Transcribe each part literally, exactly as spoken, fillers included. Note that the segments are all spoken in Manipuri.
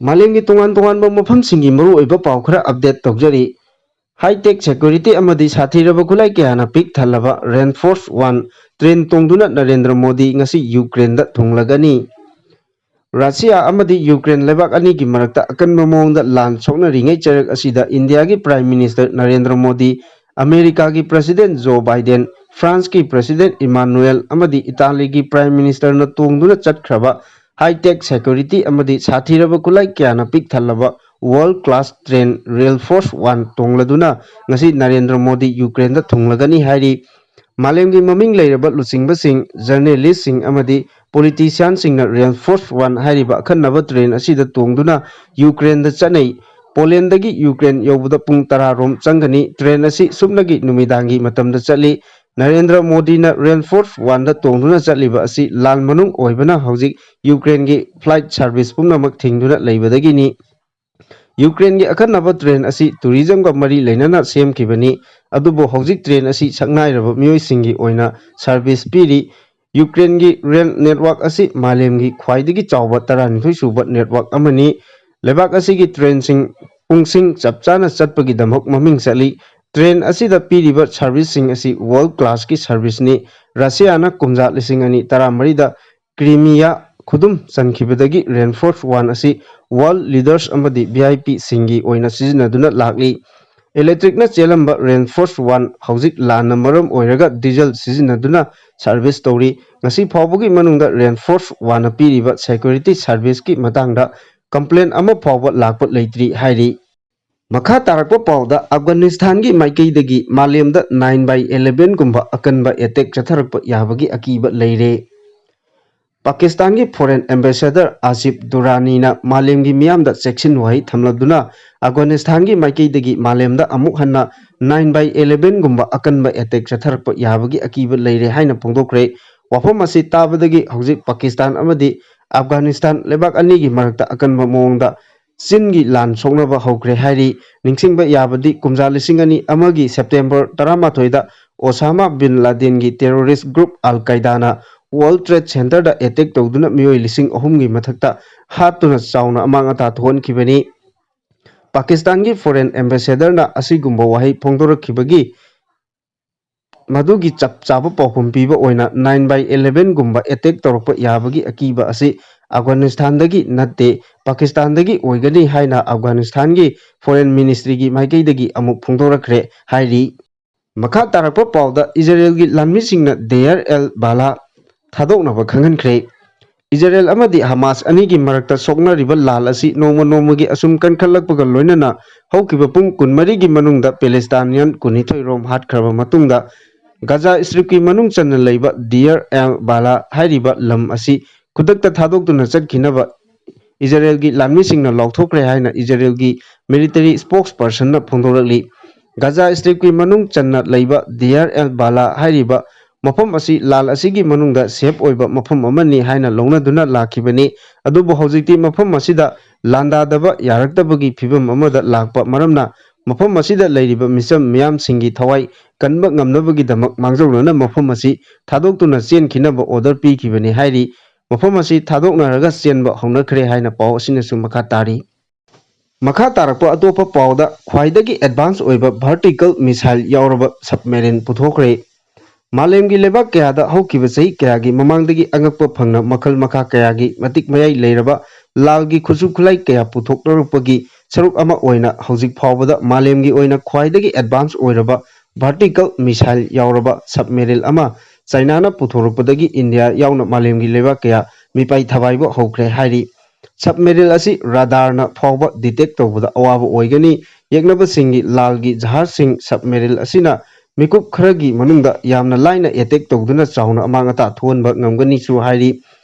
ꯃꯥꯂꯦꯝꯒꯤ ꯇꯣꯉꯥꯟ ꯇꯣꯉꯥꯟꯕ ꯃꯐꯝꯁꯤꯡꯒꯤ ꯃꯔꯨꯑꯣꯏꯕ ꯄꯥꯎ ꯈꯔ ꯑꯞꯗꯦꯠ ꯇꯧꯖꯔꯤ꯫ ꯍꯥꯏ-ꯇꯦꯛ ꯁꯦꯀ꯭ꯌꯨꯔꯤꯇꯤ ꯑꯃꯗꯤ ꯁꯥꯊꯤꯔꯕ ꯈꯨꯠꯂꯥꯏ ꯀꯌꯥꯅ ꯄꯤꯛ ꯊꯜꯂꯕ ꯔꯦꯟꯐꯣꯔꯁ ꯋꯥꯟ ꯇ꯭ꯔꯦꯟ ꯇꯣꯡꯗꯨꯅ ꯅꯔꯦꯟꯗ꯭ꯔ ꯃꯣꯗꯤ ꯉꯁꯤ ꯌꯨꯀ꯭ꯔꯦꯟꯗ ꯊꯨꯡꯂꯒꯅꯤ꯫ ꯔꯁꯤꯌꯥ ꯑꯃꯗꯤ ꯌꯨꯀ꯭ꯔꯦꯟ ꯂꯩꯕꯥꯛ ꯑꯅꯤꯒꯤ ꯃꯔꯛꯇ ꯑꯀꯟꯕ ꯃꯑꯣꯡꯗ ꯂꯥꯟ ꯁꯣꯛꯅꯔꯤꯉꯩ ꯆꯔꯛ ꯑꯁꯤꯗ ꯏꯟꯗꯤꯌꯥꯒꯤ ꯄ꯭ꯔꯥꯏꯝ ꯃꯤꯅꯤꯁꯇꯔ ꯅꯔꯦꯟꯗ꯭ꯔ ꯃꯣꯗꯤ, ꯑꯃꯦꯔꯤꯀꯥꯒꯤ ꯄ꯭ꯔꯁꯤꯗꯦꯟ ꯖꯣ ꯕꯥꯏꯗꯦꯟ, ꯐ꯭ꯔꯥꯟꯁꯀꯤ ꯄ꯭ꯔꯁꯤꯗꯦꯟ ꯏꯃꯥꯅꯨꯑꯦꯜ ꯑꯃꯗꯤ ꯏꯇꯥꯂꯤꯒꯤ ꯄ꯭ꯔꯥꯏꯝ ꯃꯤꯅꯤꯁꯇꯔꯅ ꯇꯣꯡꯗꯨꯅ ꯆꯠꯈ꯭ꯔꯕ ꯍꯥꯏ-ꯇꯦꯛ ꯁꯦꯀ꯭ꯌꯨꯔꯤꯇꯤ ꯑꯃꯗꯤ ꯁꯥꯊꯤꯔꯕ ꯈꯨꯠꯂꯥꯏ ꯀꯌꯥꯅ ꯄꯤꯛ ꯊꯜꯂꯕ world class train rail force one ꯇꯣꯡꯂꯗꯨꯅ ꯉꯁꯤ ꯅꯔꯦꯟꯗ꯭ꯔ ꯃꯣꯗꯤ ꯌꯨꯀ꯭ꯔꯦꯟꯗ ꯊꯨꯡꯂꯒꯅꯤ ꯍꯥꯏꯔꯤ꯫ ꯃꯥꯂꯦꯝꯒꯤ ꯃꯃꯤꯡ ꯂꯩꯔꯕ ꯂꯨꯆꯤꯡꯕꯁꯤꯡ, ꯖꯔꯅꯦꯂꯤꯁꯁꯤꯡ ꯑꯃꯗꯤ ꯄꯣꯂꯤꯇꯤꯁꯤꯌꯥꯟꯁꯤꯡꯅ ꯔꯦꯜ ꯐꯣꯔꯁ ꯋꯥꯟ ꯍꯥꯏꯔꯤꯕ ꯑꯈꯟꯅꯕ ꯇ꯭ꯔꯦꯟ ꯑꯁꯤꯗ ꯇꯣꯡꯗꯨꯅ ꯌꯨꯀ꯭ꯔꯦꯟꯗ ꯆꯠꯅꯩ꯫ ꯄꯣꯂꯦꯟꯗꯒꯤ ꯌꯨꯀ꯭ꯔꯦꯟ ꯌꯧꯕꯗ ꯄꯨꯡ ꯇꯔꯥ ꯔꯣꯝ ꯆꯪꯒꯅꯤ꯫ ꯇ꯭ꯔꯦꯟ ꯑꯁꯤ ꯁꯨꯞꯅꯒꯤ ꯅꯨꯃꯤꯗꯥꯡꯒꯤ ꯃꯇꯝꯗ ꯆꯠꯂꯤ꯫ ꯅꯔꯦꯟꯗ꯭ꯔ ꯃꯣꯗꯤꯅ ꯔꯦꯜ ꯐꯣꯔꯁ ꯋꯥꯟꯗ ꯇꯣꯡꯗꯨꯅ ꯆꯠꯂꯤꯕ ꯑꯁꯤ ꯂꯥꯟ ꯃꯅꯨꯡ ꯑꯣꯏꯕꯅ ꯍꯧꯖꯤꯛ ꯌꯨꯀ꯭ꯔꯦꯟꯒꯤ ꯐ꯭ꯂꯥꯏꯠ ꯁꯥꯔꯚꯤꯁ ꯄꯨꯝꯅꯃꯛ ꯊꯤꯡꯗꯨꯅ ꯂꯩꯕꯗꯒꯤꯅꯤ꯫ ꯌꯨꯀ꯭ꯔꯦꯟꯒꯤ ꯑꯈꯟꯅꯕ ꯇ꯭ꯔꯦꯟ ꯑꯁꯤ ꯇꯨꯔꯤꯖꯝꯒ ꯃꯔꯤ ꯂꯩꯅꯅ ꯁꯦꯝꯈꯤꯕꯅꯤ, ꯑꯗꯨꯕꯨ ꯍꯧꯖꯤꯛ ꯇ꯭ꯔꯦꯟ ꯑꯁꯤ ꯁꯛꯅꯥꯏꯔꯕ ꯃꯤꯑꯣꯏꯁꯤꯡꯒꯤ ꯑꯣꯏꯅ ꯁꯥꯔꯚꯤꯁ ꯄꯤꯔꯤ꯫ ꯌꯨꯀ꯭ꯔꯦꯟꯒꯤ ꯔꯦꯜ ꯅꯦꯠꯋꯥꯔꯛ ꯑꯁꯤ ꯃꯥꯂꯦꯝꯒꯤ ꯈ꯭ꯋꯥꯏꯗꯒꯤ ꯆꯥꯎꯕ ꯇꯔꯥꯅꯤꯊꯣꯏ ꯁꯨꯕ ꯅꯦꯠꯋꯥꯔꯛ ꯑꯃꯅꯤ꯫ ꯂꯩꯕꯥꯛ ꯑꯁꯤꯒꯤ ꯇ꯭ꯔꯦꯟꯁꯤꯡ ꯄꯨꯡꯁꯤꯡ ꯆꯞ ꯆꯥꯅ ꯆꯠꯄꯒꯤꯗꯃꯛ ꯃꯃꯤꯡ ꯆꯠꯂꯤ꯫ ꯇ꯭ꯔꯦꯟ ꯑꯁꯤꯗ ꯄꯤꯔꯤꯕ ꯁꯥꯔꯚꯤꯁꯁꯤꯡ ꯑꯁꯤ ꯋꯥꯔꯜ ꯀ꯭ꯂꯥꯁꯀꯤ ꯁꯥꯔꯚꯤꯁꯅꯤ꯫ ꯔꯁꯤꯌꯥꯅ ꯀꯨꯝꯖꯥ ꯂꯤꯁꯤꯡ ꯑꯅꯤ ꯇꯔꯥꯃꯔꯤꯗ ꯀ꯭ꯔꯤꯃꯤꯌꯥ ꯈꯨꯗꯨꯝ ꯆꯟꯈꯤꯕꯗꯒꯤ ꯔꯦꯟꯐꯣꯔꯁ ꯋꯥꯟ ꯑꯁꯤ ꯋꯥꯔꯜ ꯂꯤꯗꯔꯁ ꯑꯃꯗꯤ ꯚꯤ ꯑꯥꯏ ꯄꯤꯁꯤꯡꯒꯤ ꯑꯣꯏꯅ ꯁꯤꯖꯤꯟꯅꯗꯨꯅ ꯂꯥꯛꯂꯤ꯫ ꯏꯂꯦꯛꯇ꯭ꯔꯤꯛꯅ ꯆꯦꯜꯂꯝꯕ ꯔꯦꯟꯐꯣꯔꯁ ꯋꯥꯟ ꯍꯧꯖꯤꯛ ꯂꯥꯟꯅ ꯃꯔꯝ ꯑꯣꯏꯔꯒ ꯗꯤꯖꯜ ꯁꯤꯖꯤꯟꯅꯗꯨꯅ ꯁꯥꯔꯚꯤꯁ ꯇꯧꯔꯤ꯫ ꯉꯁꯤ ꯐꯥꯎꯕꯒꯤ ꯃꯅꯨꯡꯗ ꯔꯦꯟꯐꯣꯔꯁ ꯋꯥꯟꯅ ꯄꯤꯔꯤꯕ ꯁꯦꯀ꯭ꯌꯨꯔꯤꯇꯤ ꯁꯥꯔꯚꯤꯁꯀꯤ ꯃꯇꯥꯡꯗ ꯀꯝꯄ꯭ꯂꯦꯟ ꯑꯃ ꯐꯥꯎꯕ ꯂꯥꯛꯄ ꯂꯩꯇ꯭ꯔꯤ ꯍꯥꯏꯔꯤ꯫ ꯃꯈꯥ ꯇꯥꯔꯛꯄ ꯄꯥꯎꯗ, ꯑꯐꯒꯥꯅꯤꯁꯇꯥꯟꯒꯤ ꯃꯥꯏꯀꯩꯗꯒꯤ ꯃꯥꯂꯦꯝꯗ ꯅꯥꯏꯟ ꯕꯥꯏ ꯏꯂꯦꯚꯦꯟꯒꯨꯝꯕ ꯑꯀꯟꯕ ꯑꯦꯇꯦꯛ ꯆꯠꯊꯔꯛꯄ ꯌꯥꯕꯒꯤ ꯑꯀꯤꯕ ꯂꯩꯔꯦ꯫ ꯄꯥꯀꯤꯁꯇꯥꯟꯒꯤ ꯐꯣꯔꯦꯟ ꯑꯦꯝꯕꯦꯁꯦꯗꯔ ꯑꯥꯁꯤꯐ ꯗꯨꯔꯥꯅꯤꯅ ꯃꯥꯂꯦꯝꯒꯤ ꯃꯤꯌꯥꯝꯗ ꯆꯦꯛꯁꯤꯟ ꯋꯥꯍꯩ ꯊꯝꯂꯗꯨꯅ, ꯑꯐꯒꯥꯅꯤꯁꯇꯥꯟꯒꯤ ꯃꯥꯏꯀꯩꯗꯒꯤ ꯃꯥꯂꯦꯝꯗ ꯑꯃꯨꯛ ꯍꯟꯅ ꯅꯥꯏꯟ ꯕꯥꯏ ꯏꯂꯦꯚꯦꯟꯒꯨꯝꯕ ꯑꯀꯟꯕ ꯑꯦꯇꯦꯛ ꯆꯠꯊꯔꯛꯄ ꯌꯥꯕꯒꯤ ꯑꯀꯤꯕ ꯂꯩꯔꯦ ꯍꯥꯏꯅ ꯐꯣꯡꯗꯣꯛꯈ꯭ꯔꯦ꯫ ꯋꯥꯐꯝ ꯑꯁꯤ ꯇꯥꯕꯗꯒꯤ ꯍꯧꯖꯤꯛ ꯄꯥꯀꯤꯁꯇꯥꯟ ꯑꯃꯗꯤ ꯑꯐꯒꯥꯅꯤꯁꯇꯥꯟ ꯂꯩꯕꯥꯛ ꯑꯅꯤꯒꯤ ꯃꯔꯛꯇ ꯑꯀꯟꯕ ꯃꯑꯣꯡꯗ ꯆꯤꯟꯒꯤ ꯂꯥꯟ ꯁꯣꯛꯅꯕ ꯍꯧꯈ꯭ꯔꯦ ꯍꯥꯏꯔꯤ꯫ ꯅꯤꯡꯁꯤꯡꯕ ꯌꯥꯕꯗꯤ, ꯀꯨꯝꯖꯥ ꯂꯤꯁꯤꯡ ꯑꯅꯤ ꯑꯃꯒꯤ ꯁꯦꯞꯇꯦꯝꯕꯔ ꯇꯔꯥꯃꯥꯊꯣꯏꯗ ꯑꯣꯁꯥꯃꯥ ꯕꯤꯟ ꯂꯥꯗꯦꯟꯒꯤ ꯇꯦꯔꯣꯔꯤꯁ ꯒ꯭ꯔꯨꯞ ꯑꯜ ꯀꯥꯏꯗꯥꯅ World Trade Centerꯗ attack ꯇꯧꯗꯨꯅ ꯃꯤꯑꯣꯏ ꯂꯤꯁꯤꯡ ꯑꯍꯨꯝꯒꯤ ꯃꯊꯛꯇ ꯍꯥꯠꯇꯨꯅ ꯆꯥꯎꯅ ꯑꯃꯥꯡ ꯑꯇꯥ ꯊꯣꯛꯍꯟꯈꯤꯕꯅꯤ꯫ ꯄꯥꯀꯤꯁꯇꯥꯟꯒꯤ foreign ambassadorꯅ ꯑꯁꯤꯒꯨꯝꯕ ꯋꯥꯍꯩ ꯐꯣꯡꯗꯣꯔꯛꯈꯤꯕꯒꯤ ꯃꯗꯨꯒꯤ ꯆꯞ ꯆꯥꯕ ꯄꯥꯎꯈꯨꯝ ꯄꯤꯕ ꯑꯣꯏꯅ nine by elevenꯒꯨꯝꯕ attack ꯇꯧꯔꯛꯄ ꯌꯥꯕꯒꯤ ꯑꯀꯤꯕ ꯑꯁꯤ ꯑꯐꯒꯥꯅꯤꯁꯇꯥꯟꯗꯒꯤ ꯅꯠꯇꯦ, ꯄꯥꯀꯤꯁꯇꯥꯟꯗꯒꯤ ꯑꯣꯏꯒꯅꯤ ꯍꯥꯏꯅ ꯑꯐꯒꯥꯅꯤꯁꯇꯥꯟꯒꯤ foreign ministryꯒꯤ ꯃꯥꯏꯀꯩꯗꯒꯤ ꯑꯃꯨꯛ ꯐꯣꯡꯗꯣꯔꯛꯈ꯭ꯔꯦ ꯍꯥꯏꯔꯤ꯫ ꯃꯈꯥ ꯇꯥꯔꯛꯄ ꯄꯥꯎꯗ ꯏꯖꯔꯦꯜꯒꯤ ꯂꯥꯟꯃꯤꯁꯤꯡꯅ ꯗꯦꯌꯔ ꯑꯦꯜ ꯕꯥꯂꯥ ꯊꯥꯗꯣꯛꯅꯕ ꯈꯪꯍꯟꯈ꯭ꯔꯦ꯫ ꯏꯖꯔꯦꯜ ꯑꯃꯗꯤ ꯍꯃꯥꯁ ꯑꯅꯤꯒꯤ ꯃꯔꯛꯇ ꯁꯣꯛꯅꯔꯤꯕ ꯂꯥꯜ ꯑꯁꯤ ꯅꯣꯡꯃ ꯅꯣꯡꯃꯒꯤ ꯑꯁꯨꯝ ꯀꯟꯈꯠꯂꯛꯄꯒ ꯂꯣꯏꯅꯅ ꯍꯧꯈꯤꯕ ꯄꯨꯡ ꯀꯨꯟꯃꯔꯤꯒꯤ ꯃꯅꯨꯡꯗ ꯄꯦꯂꯦꯁꯇꯥꯏꯅꯤꯌꯟ ꯀꯨꯟꯅꯤꯊꯣꯏ ꯔꯣꯝ ꯍꯥꯠꯈ꯭ꯔꯕ ꯃꯇꯨꯡꯗ ꯒꯥꯖꯥ ꯁ꯭ꯇ꯭ꯔꯤꯞꯀꯤ ꯃꯅꯨꯡ ꯆꯟꯅ ꯂꯩꯕ ꯗꯤꯌꯔ ꯑꯦꯜ ꯕꯥꯂꯥ ꯍꯥꯏꯔꯤꯕ ꯂꯝ ꯑꯁꯤ ꯈꯨꯗꯛꯇ ꯊꯥꯗꯣꯛꯇꯨꯅ ꯆꯠꯈꯤꯅꯕ ꯏꯖꯔꯦꯜꯒꯤ ꯂꯥꯟꯃꯤꯁꯤꯡꯅ ꯂꯥꯎꯊꯣꯛꯈ꯭ꯔꯦ ꯍꯥꯏꯅ ꯏꯖꯔꯦꯜꯒꯤ military spokespersonꯅ ꯐꯣꯡꯗꯣꯔꯛꯂꯤ꯫ ꯒꯥꯖꯥ ꯁ꯭ꯇ꯭ꯔꯤꯞꯀꯤ ꯃꯅꯨꯡ ꯆꯟꯅ ꯂꯩꯕ ꯗꯤꯌꯔ ꯑꯦꯜ ꯕꯥꯂꯥ ꯍꯥꯏꯔꯤꯕ ꯃꯐꯝ ꯑꯁꯤ ꯂꯥꯜ ꯑꯁꯤꯒꯤ ꯃꯅꯨꯡꯗ safe ꯑꯣꯏꯕ ꯃꯐꯝ ꯑꯃꯅꯤ ꯍꯥꯏꯅ ꯂꯧꯅꯗꯨꯅ ꯂꯥꯛꯈꯤꯕꯅꯤ꯫ ꯑꯗꯨꯕꯨ ꯍꯧꯖꯤꯛꯇꯤ ꯃꯐꯝ ꯑꯁꯤꯗ ꯂꯥꯟꯗꯥꯗꯕ ꯌꯥꯔꯛꯇꯕꯒꯤ ꯐꯤꯕꯝ ꯑꯃꯗ ꯂꯥꯛꯄ ꯃꯔꯝꯅ ꯃꯐꯝ ꯑꯁꯤꯗ ꯂꯩꯔꯤꯕ ꯃꯤꯆꯝ ꯃꯤꯌꯥꯝꯁꯤꯡꯒꯤ ꯊꯋꯥꯏ ꯀꯟꯕ ꯉꯝꯅꯕꯒꯤꯗꯃꯛ ꯃꯥꯡꯖꯧꯅꯅ ꯃꯐꯝ ꯑꯁꯤ ꯊꯥꯗꯣꯛꯇꯨꯅ ꯆꯦꯟꯈꯤꯅꯕ order ꯄꯤꯈꯤꯕꯅꯤ ꯍꯥꯏꯔꯤ꯫ ꯃꯐꯝ ꯑꯁꯤ ꯊꯥꯗꯣꯛꯅꯔꯒ ꯆꯦꯟꯕ ꯍꯧꯅꯈ꯭ꯔꯦ ꯍꯥꯏꯅ ꯄꯥꯎ ꯑꯁꯤꯅꯁꯨ ꯃꯈꯥ ꯇꯥꯔꯤ꯫ ꯃꯈꯥ ꯇꯥꯔꯛꯄ ꯑꯇꯣꯞꯄ ꯄꯥꯎꯗ ꯈ꯭ꯋꯥꯏꯗꯒꯤ advance ꯑꯣꯏꯕ vertical missile ꯌꯥꯎꯔꯕ submarine ꯄꯨꯊꯣꯛꯈ꯭ꯔꯦ꯫ ꯃꯥꯂꯦꯝꯒꯤ ꯂꯩꯕꯥꯛ ꯀꯌꯥꯗ ꯍꯧꯈꯤꯕ ꯆꯍꯤ ꯀꯌꯥꯒꯤ ꯃꯃꯥꯡꯗꯒꯤ ꯑꯉꯛꯄ ꯐꯪꯅ ꯃꯈꯜ ꯃꯈꯥ ꯀꯌꯥꯒꯤ ꯃꯇꯤꯛ ꯃꯌꯥꯏ ꯂꯩꯔꯕ ꯂꯥꯜꯒꯤ ꯈꯨꯠꯁꯨ ꯈꯨꯠꯂꯥꯏ ꯀꯌꯥ ꯄꯨꯊꯣꯛꯅꯔꯛꯄꯒꯤ ꯁꯔꯨꯛ ꯑꯃ ꯑꯣꯏꯅ ꯍꯧꯖꯤꯛ ꯐꯥꯎꯕꯗ ꯃꯥꯂꯦꯝꯒꯤ ꯑꯣꯏꯅ ꯈ꯭ꯋꯥꯏꯗꯒꯤ advance ꯑꯣꯏꯔꯕ vertical missile ꯌꯥꯎꯔꯕ submarine ꯑꯃ ꯆꯥꯏꯅꯥꯅ ꯄꯨꯊꯣꯔꯛꯄꯗꯒꯤ ꯏꯟꯗꯤꯌꯥ ꯌꯥꯎꯅ ꯃꯥꯂꯦꯝꯒꯤ ꯂꯩꯕꯥꯛ ꯀꯌꯥ ꯃꯤꯄꯥꯏ ꯊꯕꯥꯏꯕ ꯍꯧꯈ꯭ꯔꯦ ꯍꯥꯏꯔꯤ꯫ Submarine ꯑꯁꯤ radarꯅ ꯐꯥꯎꯕ detect ꯇꯧꯕꯗ ꯑꯋꯥꯕ ꯑꯣꯏꯒꯅꯤ꯫ ꯌꯦꯛꯅꯕꯁꯤꯡꯒꯤ ꯂꯥꯜꯒꯤ ꯖꯍꯥꯖꯁꯤꯡ submarine ꯑꯁꯤꯅ ꯃꯤꯀꯨꯞ ꯈꯔꯒꯤ ꯃꯅꯨꯡꯗ ꯌꯥꯝꯅ ꯂꯥꯏꯅ attack ꯇꯧꯗꯨꯅ ꯆꯥꯎꯅ ꯑꯃꯥꯡ ꯑꯇꯥ ꯊꯣꯛꯍꯟꯕ ꯉꯝꯒꯅꯤꯁꯨ ꯍꯥꯏꯔꯤ꯫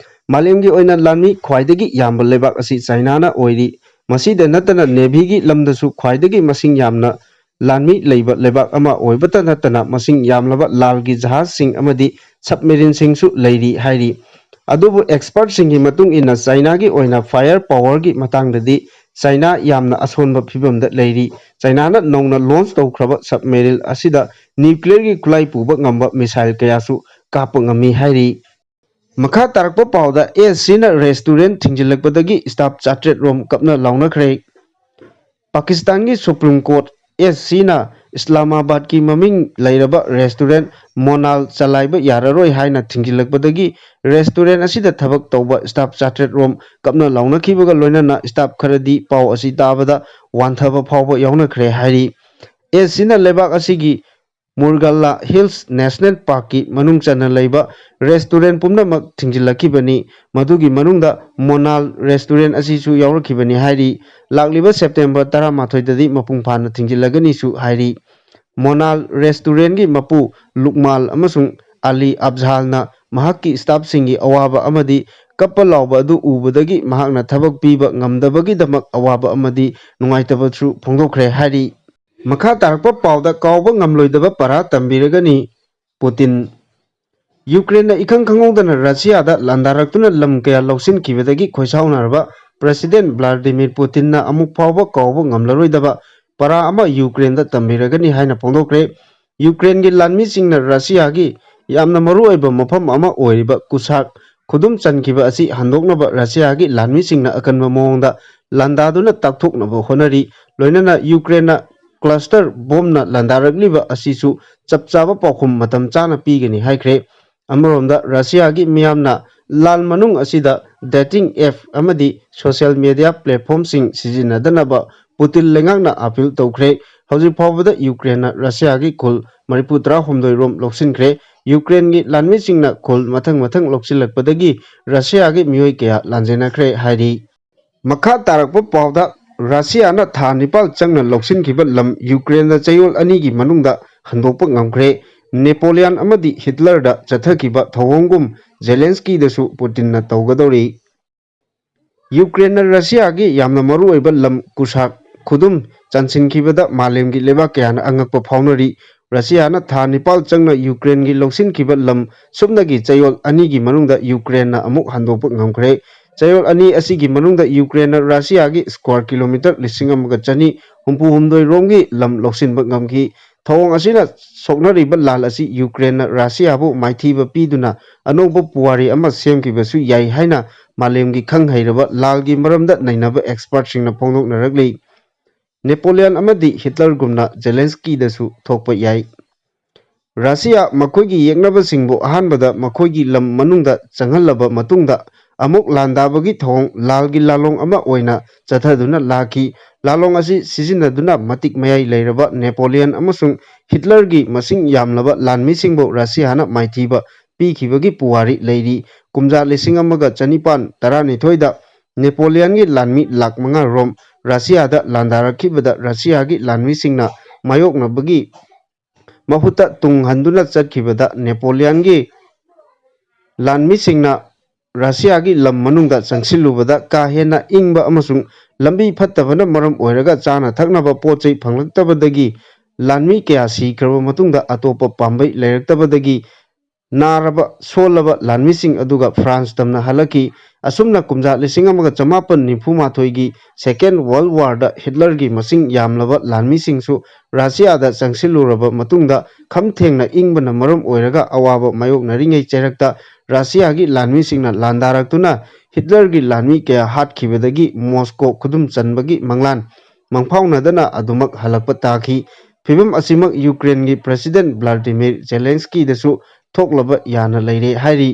ꯃꯥꯂꯦꯝꯒꯤ ꯑꯣꯏꯅ ꯂꯥꯟꯃꯤ ꯈ꯭ꯋꯥꯏꯗꯒꯤ ꯌꯥꯝꯕ ꯂꯩꯕꯥꯛ ꯑꯁꯤ ꯆꯥꯏꯅꯥꯅ ꯑꯣꯏꯔꯤ꯫ ꯃꯁꯤꯗ ꯅꯠꯇꯅ navyꯒꯤ ꯂꯝꯗꯁꯨ ꯈ꯭ꯋꯥꯏꯗꯒꯤ ꯃꯁꯤꯡ ꯌꯥꯝꯅ ꯂꯥꯟꯃꯤ ꯂꯩꯕ ꯂꯩꯕꯥꯛ ꯑꯃ ꯑꯣꯏꯕꯇ ꯅꯠꯇꯅ ꯃꯁꯤꯡ ꯌꯥꯝꯂꯕ ꯂꯥꯜꯒꯤ ꯖꯍꯥꯖꯁꯤꯡ ꯑꯃꯗꯤ submarineꯁꯤꯡꯁꯨ ꯂꯩꯔꯤ ꯍꯥꯏꯔꯤ꯫ ꯑꯗꯨꯕꯨ expertꯁꯤꯡꯒꯤ ꯃꯇꯨꯡ ꯏꯟꯅ ꯆꯥꯏꯅꯥꯒꯤ ꯑꯣꯏꯅ fire powerꯒꯤ ꯃꯇꯥꯡꯗꯗꯤ ꯆꯥꯏꯅꯥ ꯌꯥꯝꯅ ꯑꯁꯣꯟꯕ ꯐꯤꯕꯝꯗ ꯂꯩꯔꯤ꯫ ꯆꯥꯏꯅꯥꯅ ꯅꯧꯅ launch ꯇꯧꯈ꯭ꯔꯕ submarine ꯑꯁꯤꯗ nuclearꯒꯤ ꯈꯨꯠꯂꯥꯏ ꯄꯨꯕ ꯉꯝꯕ missile ꯀꯌꯥꯁꯨ ꯀꯥꯞꯄ ꯉꯝꯃꯤ ꯍꯥꯏꯔꯤ꯫ ꯃꯈꯥ ꯇꯥꯔꯛꯄ ꯄꯥꯎꯗ, ꯑꯦꯁ ꯁꯤꯅ restaurant ꯊꯤꯡꯖꯤꯜꯂꯛꯄꯗꯒꯤ staff ꯆꯥꯇ꯭ꯔꯦꯠ ꯔꯣꯝ ꯀꯞꯅ ꯂꯥꯎꯅꯈ꯭ꯔꯦ꯫ ꯄꯥꯀꯤꯁꯇꯥꯟꯒꯤ Supreme Court, ꯑꯦꯁ ꯁꯤꯅ ꯏꯁꯂꯥꯃꯥꯕꯥꯗꯀꯤ ꯃꯃꯤꯡ ꯂꯩꯔꯕ restaurant ꯃꯣꯅꯥꯜ ꯆꯂꯥꯏꯕ ꯌꯥꯔꯔꯣꯏ ꯍꯥꯏꯅ ꯊꯤꯡꯖꯤꯜꯂꯛꯄꯗꯒꯤ restaurant ꯑꯁꯤꯗ ꯊꯕꯛ ꯇꯧꯕ staff ꯆꯥꯇ꯭ꯔꯦꯠ ꯔꯣꯝ ꯀꯞꯅ ꯂꯥꯎꯅꯈꯤꯕꯒ ꯂꯣꯏꯅꯅ staff ꯈꯔꯗꯤ ꯄꯥꯎ ꯑꯁꯤ ꯇꯥꯕꯗ ꯋꯥꯟꯊꯕ ꯐꯥꯎꯕ ꯌꯥꯎꯅꯈ꯭ꯔꯦ ꯍꯥꯏꯔꯤ꯫ ꯑꯦꯁ ꯁꯤꯅ ꯂꯩꯕꯥꯛ ꯑꯁꯤꯒꯤ ꯃꯨꯔꯒꯜꯂꯥ ꯍꯤꯜꯁ ꯅꯦꯁꯅꯦꯜ ꯄꯥꯔꯛꯀꯤ ꯃꯅꯨꯡ ꯆꯟꯅ ꯂꯩꯕ restaurant ꯄꯨꯝꯅꯃꯛ ꯊꯤꯡꯖꯤꯜꯂꯛꯈꯤꯕꯅꯤ꯫ ꯃꯗꯨꯒꯤ ꯃꯅꯨꯡꯗ ꯃꯣꯅꯥꯜ restaurant ꯑꯁꯤꯁꯨ ꯌꯥꯎꯔꯛꯈꯤꯕꯅꯤ ꯍꯥꯏꯔꯤ꯫ ꯂꯥꯛꯂꯤꯕ September ꯇꯔꯥꯃꯥꯊꯣꯏꯗꯗꯤ ꯃꯄꯨꯡ ꯐꯥꯅ ꯊꯤꯡꯖꯤꯜꯂꯒꯅꯤꯁꯨ ꯍꯥꯏꯔꯤ꯫ ꯃꯣꯅꯥꯜ restaurantꯒꯤ ꯃꯄꯨ ꯂꯨꯛꯃꯥꯜ ꯑꯃꯁꯨꯡ ꯑꯂꯤ ꯑꯐꯖꯥꯜꯅ ꯃꯍꯥꯛꯀꯤ staffꯁꯤꯡꯒꯤ ꯑꯋꯥꯕ ꯑꯃꯗꯤ ꯀꯞꯄ ꯂꯥꯎꯕ ꯑꯗꯨ ꯎꯕꯗꯒꯤ ꯃꯍꯥꯛꯅ ꯊꯕꯛ ꯄꯤꯕ ꯉꯝꯗꯕꯒꯤꯗꯃꯛ ꯑꯋꯥꯕ ꯑꯃꯗꯤ ꯅꯨꯡꯉꯥꯏꯇꯕꯁꯨ ꯐꯣꯡꯗꯣꯛꯈ꯭ꯔꯦ ꯍꯥꯏꯔꯤ꯫ ꯃꯈꯥ ꯇꯥꯔꯛꯄ ꯄꯥꯎꯗ, ꯀꯥꯎꯕ ꯉꯝꯂꯣꯏꯗꯕ ꯄꯔꯥ ꯇꯝꯕꯤꯔꯒꯅꯤ ꯄꯨꯇꯤꯟ꯫ ꯌꯨꯀ꯭ꯔꯦꯟꯅ ꯏꯈꯪ ꯈꯪꯍꯧꯗꯅ ꯔꯁꯤꯌꯥꯗ ꯂꯥꯟꯗꯥꯔꯛꯇꯨꯅ ꯂꯝ ꯀꯌꯥ ꯂꯧꯁꯤꯟꯈꯤꯕꯗꯒꯤ ꯈꯣꯏꯁꯥꯎꯅꯔꯕ President Vladimir Putinꯅ ꯑꯃꯨꯛ ꯐꯥꯎꯕ ꯀꯥꯎꯕ ꯉꯝꯂꯔꯣꯏꯗꯕ ꯄꯔꯥ ꯑꯃ ꯌꯨꯀ꯭ꯔꯦꯟꯗ ꯇꯝꯕꯤꯔꯒꯅꯤ ꯍꯥꯏꯅ ꯐꯣꯡꯗꯣꯛꯈ꯭ꯔꯦ꯫ ꯌꯨꯀ꯭ꯔꯦꯟꯒꯤ ꯂꯥꯟꯃꯤꯁꯤꯡꯅ ꯔꯁꯤꯌꯥꯒꯤ ꯌꯥꯝꯅ ꯃꯔꯨꯑꯣꯏꯕ ꯃꯐꯝ ꯑꯃ ꯑꯣꯏꯔꯤꯕ ꯀꯨꯁꯥꯛ ꯈꯨꯗꯨꯝ ꯆꯟꯈꯤꯕ ꯑꯁꯤ ꯍꯟꯗꯣꯛꯅꯕ ꯔꯁꯤꯌꯥꯒꯤ ꯂꯥꯟꯃꯤꯁꯤꯡꯅ ꯑꯀꯟꯕ ꯃꯑꯣꯡꯗ ꯂꯥꯟꯗꯥꯗꯨꯅ ꯇꯥꯛꯊꯣꯛꯅꯕ ꯍꯣꯠꯅꯔꯤ꯫ ꯂꯣꯏꯅꯅ ꯌꯨꯀ꯭ꯔꯦꯟꯅ cluster bombꯅ ꯂꯥꯟꯗꯥꯔꯛꯂꯤꯕ ꯑꯁꯤꯁꯨ ꯆꯞ ꯆꯥꯕ ꯄꯥꯎꯈꯨꯝ ꯃꯇꯝ ꯆꯥꯅ ꯄꯤꯒꯅꯤ ꯍꯥꯏꯈ꯭ꯔꯦ꯫ ꯑꯃꯔꯣꯝꯗ, ꯔꯁꯤꯌꯥꯒꯤ ꯃꯤꯌꯥꯝꯅ ꯂꯥꯟ ꯃꯅꯨꯡ ꯑꯁꯤꯗ dating app ꯑꯃꯗꯤ social media platformꯁꯤꯡ ꯁꯤꯖꯤꯟꯅꯗꯅꯕ ꯄꯨꯇꯤꯟ ꯂꯩꯉꯥꯛꯅ appeal ꯇꯧꯈ꯭ꯔꯦ꯫ ꯍꯧꯖꯤꯛ ꯐꯥꯎꯕꯗ ꯌꯨꯀ꯭ꯔꯦꯟꯅ ꯔꯁꯤꯌꯥꯒꯤ ꯈꯨꯜ ꯃꯔꯤꯐꯨ ꯇꯔꯥꯍꯨꯝꯗꯣꯏ ꯔꯣꯝ ꯂꯧꯁꯤꯟꯈ꯭ꯔꯦ꯫ ꯌꯨꯀ꯭ꯔꯦꯟꯒꯤ ꯂꯥꯟꯃꯤꯁꯤꯡꯅ ꯈꯨꯜ ꯃꯊꯪ ꯃꯊꯪ ꯂꯧꯁꯤꯜꯂꯛꯄꯗꯒꯤ ꯔꯁꯤꯌꯥꯒꯤ ꯃꯤꯑꯣꯏ ꯀꯌꯥ ꯂꯥꯟꯖꯦꯟꯅꯈ꯭ꯔꯦ ꯍꯥꯏꯔꯤ꯫ ꯃꯈꯥ ꯇꯥꯔꯛꯄ ꯄꯥꯎꯗ, ꯔꯁꯤꯌꯥꯅ ꯊꯥ ꯅꯤꯄꯥꯜ ꯆꯪꯅ ꯂꯧꯁꯤꯟꯈꯤꯕ ꯂꯝ ꯌꯨꯀ꯭ꯔꯦꯟꯗ ꯆꯌꯣꯜ ꯑꯅꯤꯒꯤ ꯃꯅꯨꯡꯗ ꯍꯟꯗꯣꯛꯄ ꯉꯝꯈ꯭ꯔꯦ꯫ ꯅꯦꯄꯣꯂꯤꯌꯥꯟ ꯑꯃꯗꯤ ꯍꯤꯠꯂꯔꯗ ꯆꯠꯊꯈꯤꯕ ꯊꯧꯑꯣꯡꯒꯨꯝ ꯖꯦꯂꯦꯟꯁꯀꯤꯗꯁꯨ ꯄꯨꯇꯤꯟꯅ ꯇꯧꯒꯗꯧꯔꯤ꯫ ꯌꯨꯀ꯭ꯔꯦꯟꯅ ꯔꯁꯤꯌꯥꯒꯤ ꯌꯥꯝꯅ ꯃꯔꯨꯑꯣꯏꯕ ꯂꯝ ꯀꯨꯁꯥꯛ ꯈꯨꯗꯨꯝ ꯆꯟꯁꯤꯟꯈꯤꯕꯗ ꯃꯥꯂꯦꯝꯒꯤ ꯂꯩꯕꯥꯛ ꯀꯌꯥꯅ ꯑꯉꯛꯄ ꯐꯥꯎꯅꯔꯤ꯫ ꯔꯁꯤꯌꯥꯅ ꯊꯥ ꯅꯤꯄꯥꯜ ꯆꯪꯅ ꯌꯨꯀ꯭ꯔꯦꯟꯒꯤ ꯂꯧꯁꯤꯟꯈꯤꯕ ꯂꯝ ꯁꯨꯞꯅꯒꯤ ꯆꯌꯣꯜ ꯑꯅꯤꯒꯤ ꯃꯅꯨꯡꯗ ꯌꯨꯀ꯭ꯔꯦꯟꯅ ꯑꯃꯨꯛ ꯍꯟꯗꯣꯛꯄ ꯉꯝꯈ꯭ꯔꯦ꯫ ꯆꯌꯣꯜ ꯑꯅꯤ ꯑꯁꯤꯒꯤ ꯃꯅꯨꯡꯗ ꯌꯨꯀ꯭ꯔꯦꯟꯅ ꯔꯁꯤꯌꯥꯒꯤ square kilometre ꯂꯤꯁꯤꯡ ꯑꯃꯒ ꯆꯅꯤ ꯍꯨꯝꯐꯨ ꯍꯨꯝꯗꯣꯏ ꯔꯣꯝꯒꯤ ꯂꯝ ꯂꯧꯁꯤꯟꯕ ꯉꯝꯈꯤ꯫ ꯊꯧꯑꯣꯡ ꯑꯁꯤꯅ ꯁꯣꯛꯅꯔꯤꯕ ꯂꯥꯜ ꯑꯁꯤ ꯌꯨꯀ꯭ꯔꯦꯟꯅ ꯔꯁꯤꯌꯥꯕꯨ ꯃꯥꯏꯊꯤꯕ ꯄꯤꯗꯨꯅ ꯑꯅꯧꯕ ꯄꯨꯋꯥꯔꯤ ꯑꯃ ꯁꯦꯝꯈꯤꯕꯁꯨ ꯌꯥꯏ ꯍꯥꯏꯅ ꯃꯥꯂꯦꯝꯒꯤ ꯈꯪ ꯍꯩꯔꯕ ꯂꯥꯜꯒꯤ ꯃꯔꯝꯗ ꯅꯩꯅꯕ ꯑꯦꯛꯁꯄꯔꯠꯁꯤꯡꯅ ꯐꯣꯡꯗꯣꯛꯅꯔꯛꯂꯤ꯫ ꯅꯦꯄꯣꯂꯤꯌꯟ ꯑꯃꯗꯤ ꯍꯤꯠꯂꯔꯒꯨꯝꯅ ꯖꯦꯂꯦꯟꯁꯀꯤꯗꯁꯨ ꯊꯣꯛꯄ ꯌꯥꯏ꯫ ꯔꯁꯤꯌꯥ ꯃꯈꯣꯏꯒꯤ ꯌꯦꯛꯅꯕꯁꯤꯡꯕꯨ ꯑꯍꯥꯟꯕꯗ ꯃꯈꯣꯏꯒꯤ ꯂꯝ ꯃꯅꯨꯡꯗ ꯆꯪꯍꯜꯂꯕ ꯃꯇꯨꯡꯗ ꯑꯃꯨꯛ ꯂꯥꯟꯗꯥꯕꯒꯤ ꯊꯧꯑꯣꯡ ꯂꯥꯜꯒꯤ ꯂꯥꯂꯣꯡ ꯑꯃ ꯑꯣꯏꯅ ꯆꯠꯊꯗꯨꯅ ꯂꯥꯛꯈꯤ꯫ ꯂꯥꯂꯣꯡ ꯑꯁꯤ ꯁꯤꯖꯤꯟꯅꯗꯨꯅ ꯃꯇꯤꯛ ꯃꯌꯥꯏ ꯂꯩꯔꯕ ꯅꯦꯄꯣꯂꯤꯌꯟ ꯑꯃꯁꯨꯡ ꯍꯤꯠꯂꯔꯒꯤ ꯃꯁꯤꯡ ꯌꯥꯝꯂꯕ ꯂꯥꯟꯃꯤꯁꯤꯡꯕꯨ ꯔꯁꯤꯌꯥꯅ ꯃꯥꯏꯊꯤꯕ ꯄꯤꯈꯤꯕꯒꯤ ꯄꯨꯋꯥꯔꯤ ꯂꯩꯔꯤ꯫ ꯀꯨꯝꯖꯥ ꯂꯤꯁꯤꯡ ꯑꯃꯒ ꯆꯅꯤꯄꯥꯟ ꯇꯔꯥꯅꯤꯊꯣꯏꯗ ꯅꯦꯄꯣꯂꯤꯌꯟꯒꯤ ꯂꯥꯟꯃꯤ ꯂꯥꯛ ꯃꯉꯥ ꯔꯣꯝ ꯔꯁꯤꯌꯥꯗ ꯂꯥꯟꯗꯥꯔꯛꯈꯤꯕꯗ ꯔꯁꯤꯌꯥꯒꯤ ꯂꯥꯟꯃꯤꯁꯤꯡꯅ ꯃꯥꯌꯣꯛꯅꯕꯒꯤ ꯃꯍꯨꯠꯇ ꯇꯨꯡ ꯍꯟꯗꯨꯅ ꯆꯠꯈꯤꯕꯗ ꯅꯦꯄꯣꯂꯤꯌꯟꯒꯤ ꯂꯥꯟꯃꯤꯁꯤꯡꯅ ꯔꯁꯤꯌꯥꯒꯤ ꯂꯝ ꯃꯅꯨꯡꯗ ꯆꯪꯁꯤꯜꯂꯨꯕꯗ ꯀꯥ ꯍꯦꯟꯅ ꯏꯪꯕ ꯑꯃꯁꯨꯡ ꯂꯝꯕꯤ ꯐꯠꯇꯕꯅ ꯃꯔꯝ ꯑꯣꯏꯔꯒ ꯆꯥꯅ ꯊꯛꯅꯕ ꯄꯣꯠ ꯆꯩ ꯐꯪꯂꯛꯇꯕꯗꯒꯤ ꯂꯥꯟꯃꯤ ꯀꯌꯥ ꯁꯤꯈ꯭ꯔꯕ ꯃꯇꯨꯡꯗ ꯑꯇꯣꯞꯄ ꯄꯥꯝꯕꯩ ꯂꯩꯔꯛꯇꯕꯗꯒꯤ ꯅꯥꯔꯕ ꯁꯣꯜꯂꯕ ꯂꯥꯟꯃꯤꯁꯤꯡ ꯑꯗꯨꯒ ꯐ꯭ꯔꯥꯟꯁ ꯇꯝꯅ ꯍꯜꯂꯛꯈꯤ꯫ ꯑꯁꯨꯝꯅ ꯀꯨꯝꯖꯥ ꯂꯤꯁꯤꯡ ꯑꯃꯒ ꯆꯃꯥꯄꯟ ꯅꯤꯐꯨ ꯃꯥꯊꯣꯏꯒꯤ Second World War ꯗ ꯍꯤꯠꯂꯔꯒꯤ ꯃꯁꯤꯡ ꯌꯥꯝꯂꯕ ꯂꯥꯟꯃꯤꯁꯤꯡꯁꯨ ꯔꯁꯤꯌꯥꯗ ꯆꯪꯁꯤꯜꯂꯨꯔꯕ ꯃꯇꯨꯡꯗ ꯈꯝ ꯊꯦꯡꯅ ꯏꯪꯕꯅ ꯃꯔꯝ ꯑꯣꯏꯔꯒ ꯑꯋꯥꯕ ꯃꯥꯌꯣꯛꯅꯔꯤꯉꯩ ꯆꯩꯔꯛꯇ ꯔꯁꯤꯌꯥꯒꯤ ꯂꯥꯟꯃꯤꯁꯤꯡꯅ ꯂꯥꯟꯗꯥꯔꯛꯇꯨꯅ ꯍꯤꯠꯂꯔꯒꯤ ꯂꯥꯟꯃꯤ ꯀꯌꯥ ꯍꯥꯠꯈꯤꯕꯗꯒꯤ ꯃꯣꯁꯀꯣ ꯈꯨꯗꯨꯝ ꯆꯟꯕꯒꯤ ꯃꯪꯂꯥꯟ ꯃꯪꯐꯥꯎꯅꯗꯅ ꯑꯗꯨꯃꯛ ꯍꯜꯂꯛꯄ ꯇꯥꯈꯤ꯫ ꯐꯤꯕꯝ ꯑꯁꯤꯃꯛ ꯌꯨꯀ꯭ꯔꯦꯟꯒꯤ ꯄ꯭ꯔꯦꯁꯤꯗꯦꯟ ꯚ꯭ꯂꯥꯗꯤꯃꯤꯔ ꯖꯦꯂꯦꯟꯁꯀꯤꯗꯁꯨ ꯊꯣꯛꯂꯕ ꯌꯥꯅ ꯂꯩꯔꯦ ꯍꯥꯏꯔꯤ꯫